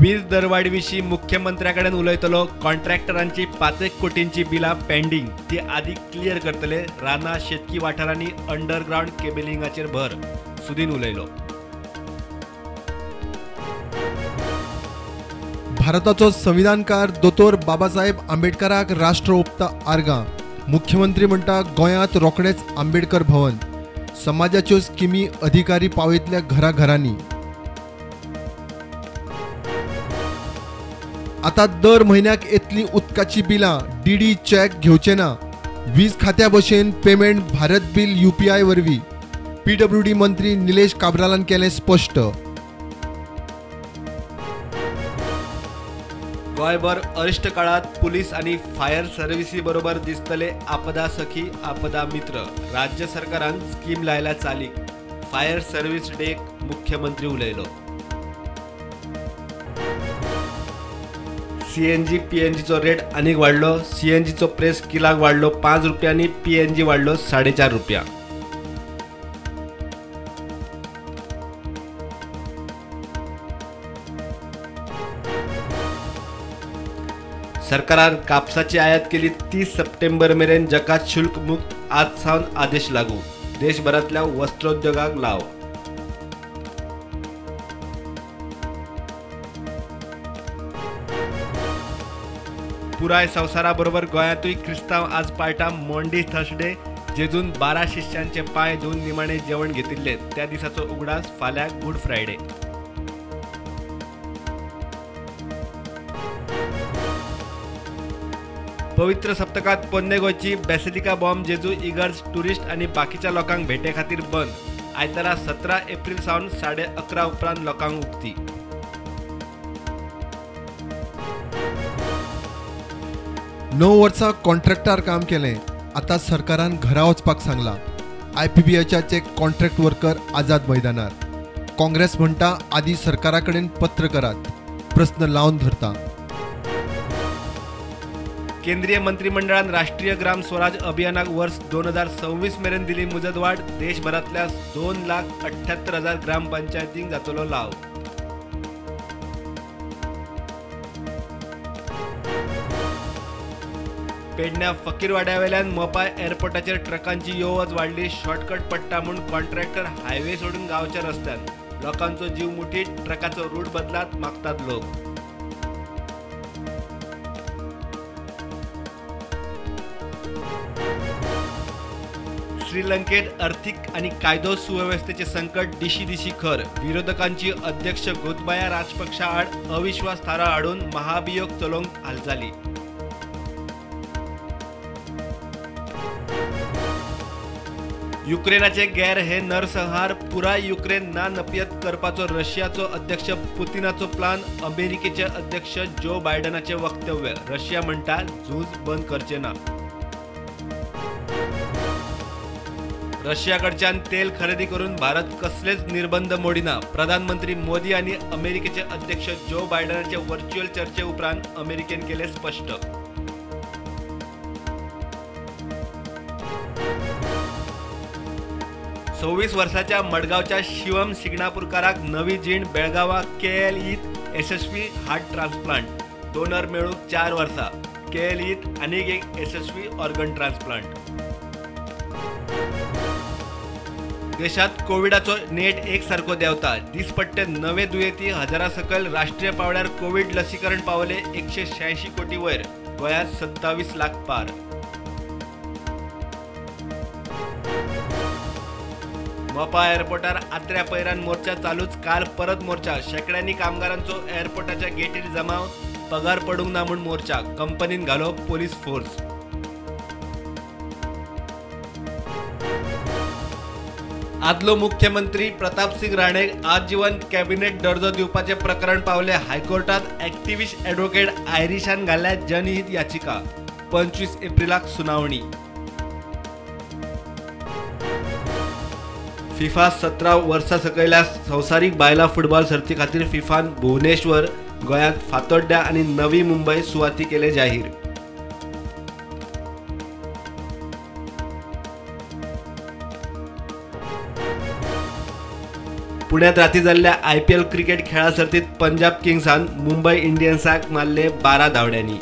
वीज दरवाडी विशीं मुख्यमंत्र्या कडेन उलयतलो. कॉन्ट्रॅक्टरांची 5 कोटींची बिलां पेंडींग, ती आदी क्लियर करतले. रानां शेतकी वाठारांनी अंडरग्रावंड केबलिंगाचेर भर, सुदीन उलयलो. भारताचो संविधानकार दोतोर बाबासाहेब आंबेडकराक राष्ट्र ओंपता आर्गां. मुख्यमंत्री म्हणटा गोंयांत रोखडेंच आंबेडकर भवन. समाजाच्यो स्किमी अधिकारी पावयतल्या घराघरांनी. आता दर म्हयन्याक येतली उदकाची बिलां, डीडी चॅक घेवचे ना. वीज खात्या भशेन पेमेंट भारत बिल यूपीआय वरवीं. पीडब्ल्यूडी मंत्री निलेश काब्रालान केलें स्पश्ट. गोंयभर अरिश्ट काळात पुलीस आनी फायर सर्व्हिसी बरोबर दिसतले आपदा सखी आपदा मित्र. राज्य सरकारान स्कीम लायल्या चालीक. फायर सर्व्हिस डेक मुख्यमंत्री उलयलो. सीएनजी पीएनजीचो रेट आनीक वाडलो. सीएनजीचो प्रेस किलाक वाडलो 5 रुपया आनी पीएनजी वाडलो 4.5 रुपया. सरकारान कापसाची आयात केली 30 सप्टेंबर मेरेन जकात शुल्क मुक्त, आज सावन आदेश लागू. देशभरातल्या वस्त्रोद्योगाक लाव. पुराय संवसाराबरोबर गोंयांतूय क्रिस्तांव आज पाळटा मॉन्डी थर्सडे. जेजून 12 शिष्यांचे पांय धुवन निमाणे जेवण घेतिल्ले त्या दिसाचो उगडास फाल्यां गुड फ्रायडे. पवित्र सप्तकात पोन्ने गोंयची बॅसिलिका बॉम जेजू इगर्ज टुरिस्ट आनी बाकीच्या लोकांक भेटे खातीर बंद. आयतारा 17 एप्रिल सावन 11:30 उपरांत लोकांक उक्ती. 9 वर्सां कॉन्ट्रॅक्टार काम केलें, आतां सरकारान घरा वचपाक सांगलां. आयपीबीएचे कॉन्ट्रॅक्ट वर्कर आझाद मैदानार. काँग्रेस म्हणटा आदी सरकारा कडेन पत्र करात, प्रस्न लावन धरता. केंद्रीय मंत्रिमंडळान राष्ट्रीय ग्राम स्वराज अभियानाक वर्स 2026 मेरेन दिली मुजतवाढ. देशभरातल्या 2,78,000 ग्रामपंचायतींक जातलो लाव. पेडण्या फकीरवाड्यावेल्यान मोपा एअरपोर्टाचेर ट्रकांची यो वच वाडली. शॉर्टकट पडटा म्हूण कॉन्ट्रॅक्टर हायवे सोडून गांवच्या रस्त्यान. लोकांचो जीव मुठीत, ट्रकाचो रूट बदलात मागतात लोक. श्रीलंकेत आर्थिक आणि कायदो सुव्यवस्थेचे संकट दिशी दिशी खर. विरोधकांची अध्यक्ष गोतबाया राजपक्षा आड अविश्वास थाराव हाडून महाभियोग चलोवंक हालचाली. युक्रेनाचे गैर हे नरसंहार, पुराय युक्रेन ना नपयत करपाचो रशियाचो अध्यक्ष पुतिनाचो प्लान. अमेरिकेचे अध्यक्ष जो बायडनाचे वक्तव्य. रशिया म्हणटा झूज बंद करचे ना. रशियाकडच्यान तेल खरेदी करून भारत कसलेच निर्बंध मोडिना. प्रधानमंत्री मोदी आणि अमेरिकेचे अध्यक्ष जो बायडनाचे व्हर्च्युअल चर्चे उपरांत अमेरिकेन केले स्पष्ट. 26 वर्साच्या मडगांवच्या शिवम शिगणापूरकाराक नवी जीण. बेळगांवा केएलईत यशस्वी हार्ट ट्रान्सप्लांट. डोनर मेळूंक 4 वर्सां. केएलईत आनीक एक यशस्वी ऑर्गन ट्रान्सप्लांट. देशात कोविडाचो नेट एक सारको देंवता. दिसपट्टे नवे दुयेंती हजारा सकयल. राष्ट्रीय पावड्यार कोविड लसीकरण पावले 186 कोटी वयर. गोंयांत 27 लाख पार. मोपा एअरपोर्टार आत्र्या पैरान मोर्चा चालूच. काल परत मोर्चा. शेकड्यांनी कामगारांचो एअरपोर्टाच्या गेटीर जमाव. पगार पडूंक ना म्हूण मोर्चा. कंपनीन घालो पोलीस फोर्स. आदलो मुख्यमंत्री प्रतापसिंग राणे आजीवन कॅबिनेट दर्जो दिवपाचे प्रकरण पावले हायकोर्टात. ॲक्टिव्हिस्ट ॲडव्होकेट आयरिशान घाल्या जनहित याचिका. 25 एप्रिलाक सुनावणी. फिफा 17 वर्सां सकयल्या संवसारीक बायलां फुटबॉल सर्ती खातीर फिफान भुवनेश्वर, गोंयांत फातोड्ड्या आनी नवी मुंबय सुवाती केले जाहीर. पुण्यात राती जाल्ल्या IPL cricket खेळा सर्तीत पंजाब किंग्सान मुंबय इंडियन्साक मारले 12 धांवड्यांनी.